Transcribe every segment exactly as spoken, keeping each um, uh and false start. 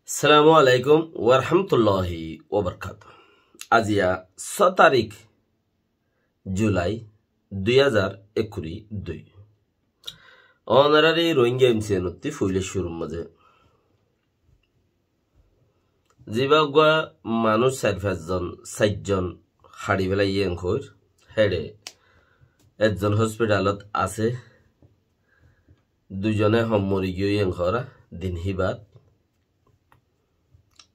Assalamu alaikum warahmatulláhi wabarakátuhu. Aziya só tarík Julai dui házar ekkuri dui. Ónorari Rohingya M C N ottí foila cúrur mazé zibá uggúa manúic sair fañs zon, sair zon haçi félaiye en hoóir, héçe ekzon hospitalot asé, dui zone hom mori giyói en hoóra din híbat.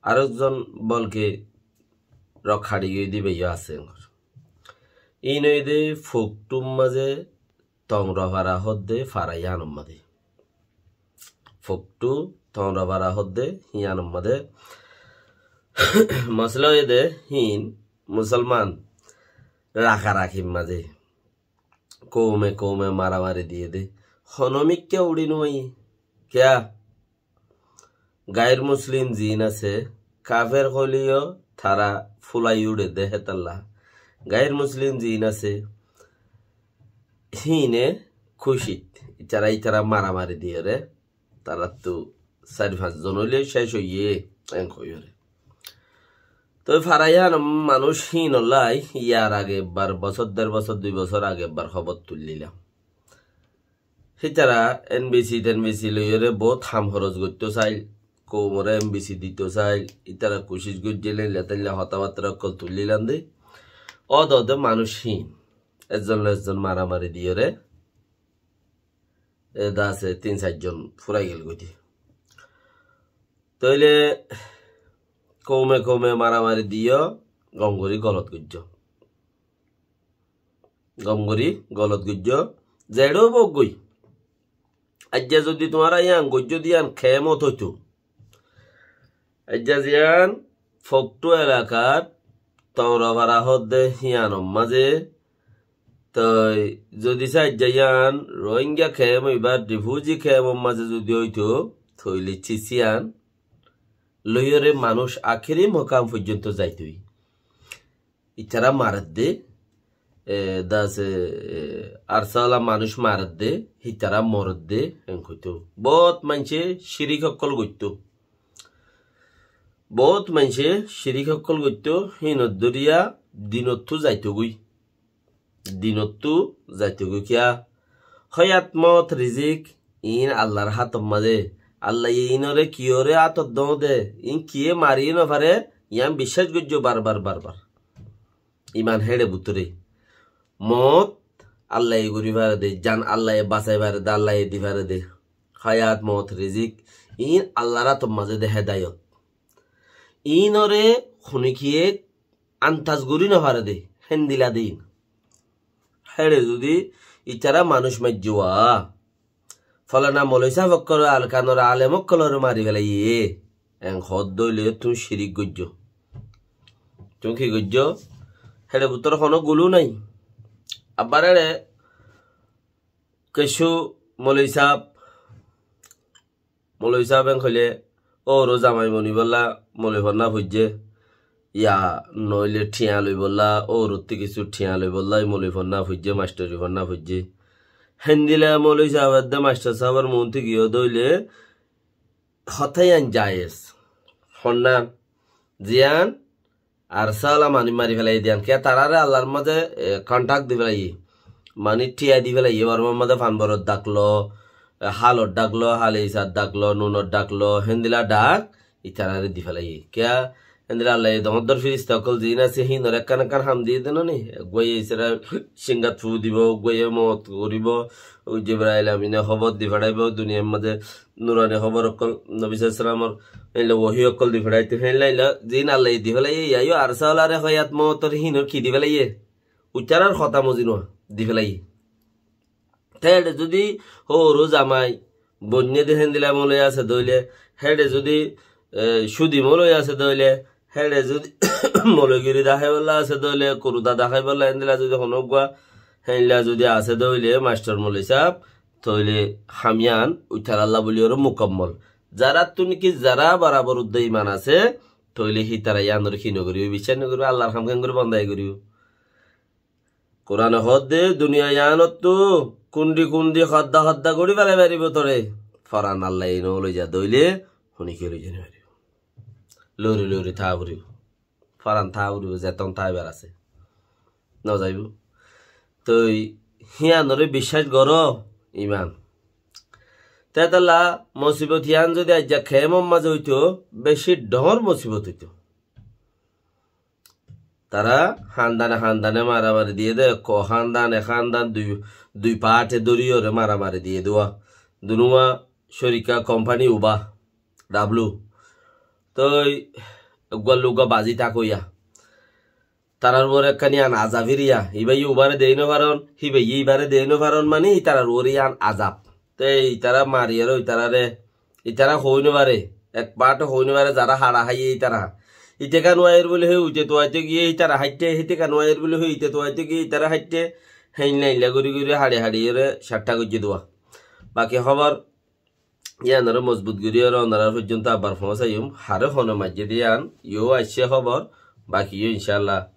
Ar ekzon bolke rok haçi giyói de ibá yó asé en hoóir. Iín óilde Fokthúr mazé Tongrofara hoódde fara yíanor mazé. Fokthú Tongrofara hoódde híyanor mazé. Mosala óilde híin musolman rakarakir mazé. Koume koume maramari diyé de. Honó mikká uçí no aiyé. Kiyá? Gair muslim ziín asé, kafer hoileyó tará fulai uçé de hétalla. Gair muslim ziín asé, híine kúcit. Itará itará maramari diyóre, taráttu sair fañs zon óile céc óiye, en hoiyóre. Toi fara yían manúic híinollá yar age ebbar, bosór der bosór, dui bosór age ebbar hóbor tuillílam. Hítara N B C, N B C loiyóre bout ham horos goittó sail, koumoré N B C dito sail, ítara kucíc goijjé, leilla teilla hotábattára ókkol tuillílam de. Óde óde manúic híin, ezzon loi ezzon maramari diyóre, e dase tin sair zon furai gel goi de. Tóile koume koume maramari diyó, gom gorí golot goijjó. Gom gorí golot goijjó, zeçé óuk goi. Aijja zodi tuáñra yían goijjó de yían kemot óito. Aijja ziyán Fokthú elakar Tongrofara hoódde híyanor mazé, toi zodi saijja yían Rohingya kem ibár rifuji kemor mazé zodi óito, tóile cíciyan loiyóre manúic akéri mokam foijjonto zaitoi. Itará maredde, e, dase, e, Arsála manúic maredde, hítara moredde, en hoitó. Bout maincé cirik ókkol goittó. Bout maincé cirik ókkol goittó, híinot dóriya dinottú zaitogói. Dinottú zaitogói kiyá? Hóyat moot rizik iín Allar hátor mazé. Allaye iínoré kiyóre átot doóde, iín kiyé mariyé nofaré, yián biccác goijjó barbar, barbar. Iman héçe bútore. Moot Allaye gorí fare de, zan Allaye basai fare de, Allaye di fare de. Háyat, moot, rizik, iín Allar átor mazé de hédayot. Iínoré honikiyé antas gorí nofare de, héndila de iín. Héçe zudi itará manúic maijjé wá, folana moloi sáb ókkolor, Alkanor alem ókkolore mari félaiye, en hoódde óile tuñí cirik goijjó. Tuñí ki goijjó? Héçe bútore honó gulú nái. Abbar héçe kessú moloi sáb, moloi sáb en hoilé, óuro zamai bonibolla moloi fonná foijjé, ya noóile thiañ loibolla, óurottí kissú thiañ loibolla moloi fonná foijjé, mastori fonná foijjé. Héndila moloi sáb edde mastor sábor muúntu giyóde óile, hotá yián jayes. Honnán, ziyán Arsála manúic mari félaiye de yián. Kiyá taráre Allar mazé, e, kontak di félaiye. Mani thiañ di félaiye, Bormar mazé fanboror dhak lo, e, hálor dhak lo, hálor isar dhak lo, nunor dhak lo, héndila dhak, itaráre di félaiye. Kiyá, héndila Allaye doñr doñr firista ókkol ziín asé, híinor ekkán ekkán ham diyé de no ni. Eggúaye isará cingat fuu dibo, eggúaye moot goríbo, ui Jibrail Amine hóbor di feçáibo, duniyair mazé nurani hóbor ókkol, Nobi sallallahu alaihi wasallamor, héinla wohi ókkol di feçáito, héinla héinla, ziín Allaye di félaiye, yá yó Arsálar e háyat mootor híinor ki di félaiye? Uitarár hotá mozin di félaiye. Te héçe zudi hóuru zamai, boinné de héndila moloi asé de óile, héçe zudi, e, cúdi moloi asé de óile, héçe zudi moloigiri daháibolla asé de óile, kuruda daháibolla héndila zudi honó eggúa, héinla zudi asé de óile, mastor moloi sáb, tóile ham yián uitarálla buli óre mukammol. Zaráttun ki zará barabor udde iman asé, tóile hítara yiánore ki nogoríbo, biccác nogoríbo, Allar ham kengori bondai goríbo. Kurane hoódde duniya yiánottu kundi kundi hodda hodda gorí félai faribó toré. Foran Allaye no loiza de óile, honikiye loiza no faribó. lori lori táa foribó. Foran táa foribó, zeton táibar asé. Nozaibó. Toi híanoré biccác goró, iman. Te tolla mosibot yián zodi aijja kemor mazé óito, beci dhoóñr mosibot óito. Tará handane handane maramari diyé dé, ekko handan, ek handan, dui, dui parte dóriyoré maramari diyé dé. Dunúwa córiká kompani Uba, Dablu. Toi eggúar loi eggúa bazi tákoiya. Tarár uore ekkán yián azab iriya. Ibáye Ubare dei nofaron, híbaye ibare dei nofaron, mani ítarar uore yián azab. Te ítara mariyeré ítarare, ítara hoói nofare, ek paáte hoói nofare, zará haça háiye ítara. Íte ká nuair buli hoi uite tuaite giyé ítara háitte, híte ká nuair buli hoi uite tuaite giyé ítara háitte, héinla héinla gorí gorí haçi haçiyeré cattá goijjé dé. Baki hóbor yiánoré mozbut goríyoré onorar foijjonto abar foóñsaiyum, haré hone maijjé dé yián, yó aiccé hóbor, baki yó incálla.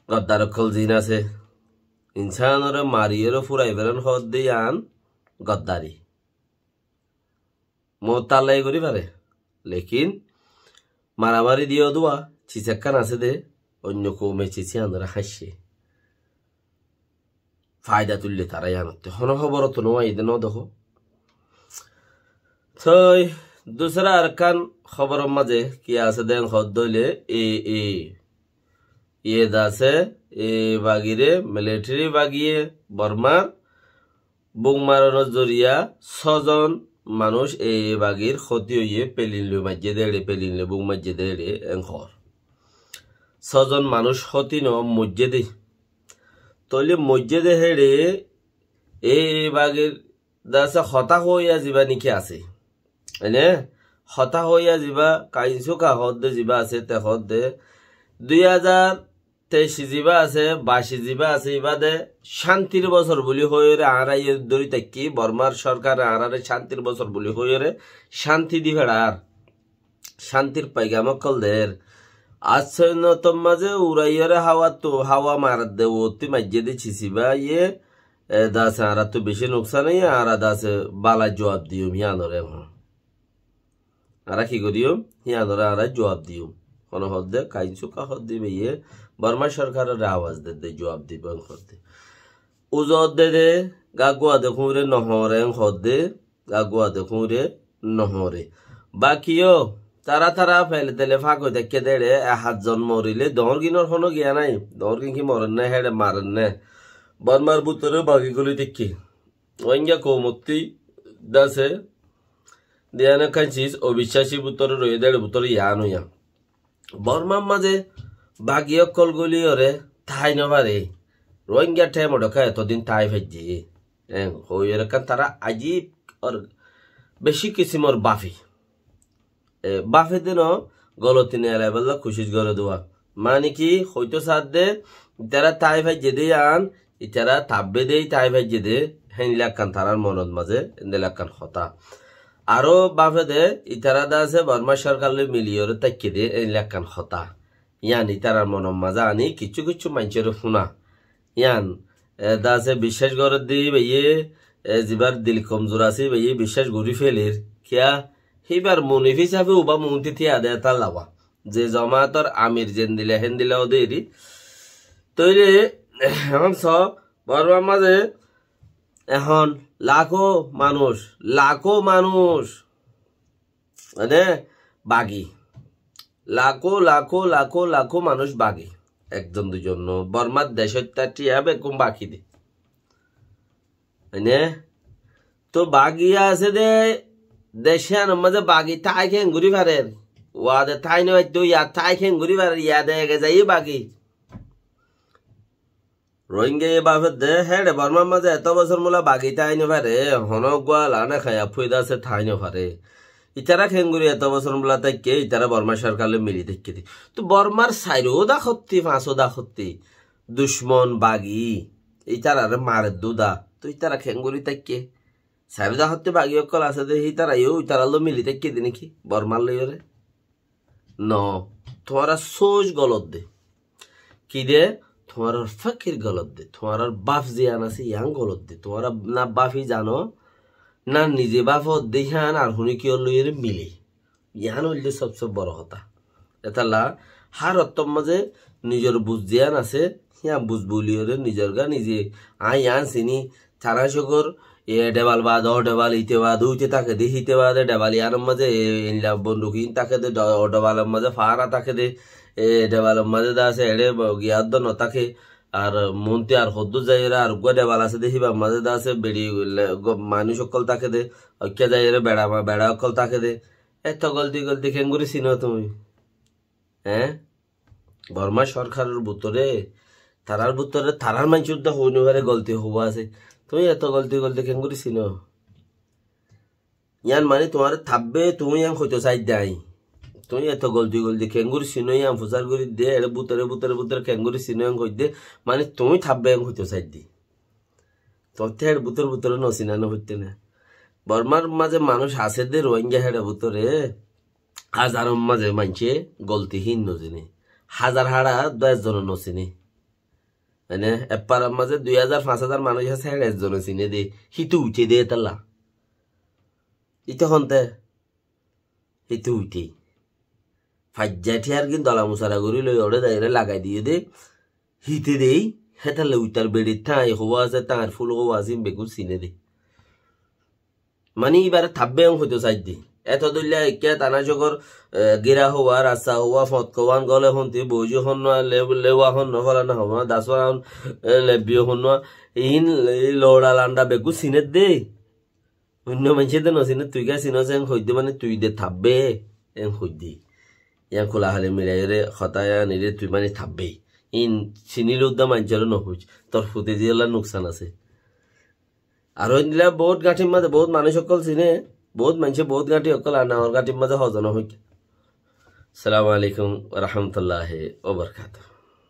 Goddar ókkol ziín asé, insánoré mariyóre fúrai felan hoódde yián goddari. Moóttu Allaye gorí fare, lekin maramari diyó dé, cis ekkán asé dé, oinno koume cis yíanoré háñiccé. Faida tuille tará yíanottú. Honó hóborottú no aiyé dé, no dekó. Toi dusra arekkán hóboror mazé ki asé dé, hoódde óile, e, e, iye dase, e, bagire, militeri bagiye Bormar bum maronor zoriya sózon manúic e, e bagir hóti óiye, pelin loi maijjé dé éçe, pelin loi bum maijjé dé éçe, en hoór. Sózon manúic hóti no, moijjé dé. Tóile moijjé dé héçe, e, e bagir dase hotá hoóiya zibá niki asé. Ene hotá hoóiya zibá, Kainsuka hoódde zibá asé, te hoódde dui házar teic zibá asé, baic zibá asé, ibá de cántir bosór buli hoiyóre añára iyót dóri táikki, Bormar sorkare añáráre cántir bosór buli hoiyóre cánti di feçar. Cántir paigam ókkol der. Ar sóinotor mazé uraiyóre háwattu, háwa maredde, uottí maijjé dé cis ibá, iye, e, dase añáráttu bicí nuksan óiye, añára dase bala juab diyum híanoré ehón. Añára ki goríyum? Híanoré añára juab diyum. Hone hoódde, Kainsuka hoódde ibáye, Borma sorkaroré awaz dedde, juab dibou en hoódde. Uzu ódde dé, gaggúa de kúñre nohoóre en hoódde, gaggúa de kúñre nohoóre. Baki yó, tará tará fele tele fak ói táikke dé éçe, e hátzon morile, doóñrginor honó giya nái, doóñrgin ki morenné, héçe marenné. Bormar bútore bagi goli táikke. Rohingya koumottí dase, de yián ekkán cis, obiccáci bútore roiyé dé éçe bútore yián óiya. Bormar mazé bagi ókkol goliyoré tái nofare. Rohingya thaim odhokká etodin tái faijjé. En, hoiyóre ekkán tará ajib ar bicí kisimor bafi. E, bafe dé no, goloti no elaibolla kucíc goré dé. Mani ki, hoitó sadde, ítara tái faijjé dé yián, ítara tabbe dé tái faijjé dé, héinla ekkán tarár monot mazé, héndilla ekkán hotá. Aró bafe dé, ítara dase Borma sorkar loi miliyóre táikke dé, héinla ekkán hotá. Yián ítarar monor mazé aní kiccú kiccú maincóre fúna. Yián, e, dase biccác gorédde íbayé, e, zibar dil komzur asé íbayé biccác gorí féler. Kiyá? Híbar munifi sáfe uba muúnti tíya de tálla ba. Ze zomaator amir zendila héndila óderi. Tóile, ehón so, Bormar mazé, ehón lakó manúic, lakó manúic, mane, bagi. Lakó, lakó, lakó, lakó manúic bagi. Ekzon duizon no. Bormar decót táiya beggún bagi de. Mane, to bagi asé de, dec yiánor mazé bagi tái kengori farer. Uade tái no faitto, yat tái kengori farer, yade ege zaiyé bagi. Rohingya ye bafedde, héçe Bormar mazé eto bosór mula bagi tái no fare, hono uggwá lana khaiya fui dase tái no fare. Itara kengori eto bosór mula táikke, itara Bormar sorkar loi mili táikke de. To Bormar sairó dakotti, fañsó dakotti, ducmon bagi, itarare maredde da. To itara kengori táikke? Sairó dakotti bagi okkol asé de, itara yo itarar loi mili táikke de niki, Bormar loiyore? No, tuáñrar sóoc golot de. Ki de? Tuáñrar fíkir golot de. Tuáñrar baf ziyán asé, yián golot de. Tuáñra na bafi zano, na nize baf ódde yián ar hone kiyór loiyóre mile. Yián óilde sobse boro hotá. Etolla hár ottór mazé nizor buz ziyán asé, yían buz buliyóre nizor gá nize, aññí yián siní, tará cógor, e dhebal baade, ó dhebal, ite baade, úite táke dé, híte baade, dhebal yiánor mazé, e, einla bonduk iín táke dé, dho-, ó dhebalor mazé faára táke dé, e dhebalor mazé de asé, eçé bo-, giyá dó no táke, ar monti ar hoddúr zaiyóre, ar uggúa dhebal asé dé, híbar mazé de asé, beçi le-, go-, manúic ókkol táke dé, oikká zaiyóre beça ma-, beça ókkol táke dé, Eto golti golti keéngorí sinó tuñí? Eé? Bormá sorkaror bútore, tarár bútore, tarár maincór dé hoói no fare golti hobá asé. Tuñí eto golti golti keéngorí sinó? Yián maní tuáñre tabbe, tuñí yián hoitó saidde aññí. Tuñí eto golti golti keéngorí sinó, yián fusár gorí de, eçé bútore, bútore, bútore keéngorí sinó yián hoidde, maní tuñí tabbe yián hoitó saidde. Tottú héçe bútore bútore no siná no foitté né. Bormár mazé manúic asé dé Rohingya héçe bútore, házaror mazé maincé golti hín no siné. Házar háça dó ekzone no siné. Mane, ek farar mazé dui házar, fañs házar manúic asé, héçe ekzone siné dé. Híte uithé dé etolla. Íte honté? Híte uithé. Faijja thíyar gín dola musara gorí loi oré zaiyóre lagai diyé dé. Híte dé, hétolla uitar beçi táñi hobá asé, táñir fúl hobá asé, ín beggún siné dé. Maní íbare tabbe en hoitó saidde. Eto dóilla ekká tana cógor, e, gíra hobá, rasta hobá, fot hobá, gole honti, boizi honnúa, le-, lewa honnúa, folana hobá, dasfala hon-, e, lebbiyo honnúa, iín le-, loura landa beggún siné dé. Oinno maincé de no siné, tui gá sinós en hoidde, mane tui de tabbe en hoidde. Yián kula hale milaiyóre hotá yián ire tui mane tabbe. Ín sinile udda maincóre no hoic. Tor fute diyólla nuksan asé. Ar oindilla bout gañthir mazé bout manúic ókkol siné, bout maincé bout gañthi ókkol ar nangor gañthir mazé hozo no hoic. Assalamu alaikum wa rahmatullahi wa barakatuhu.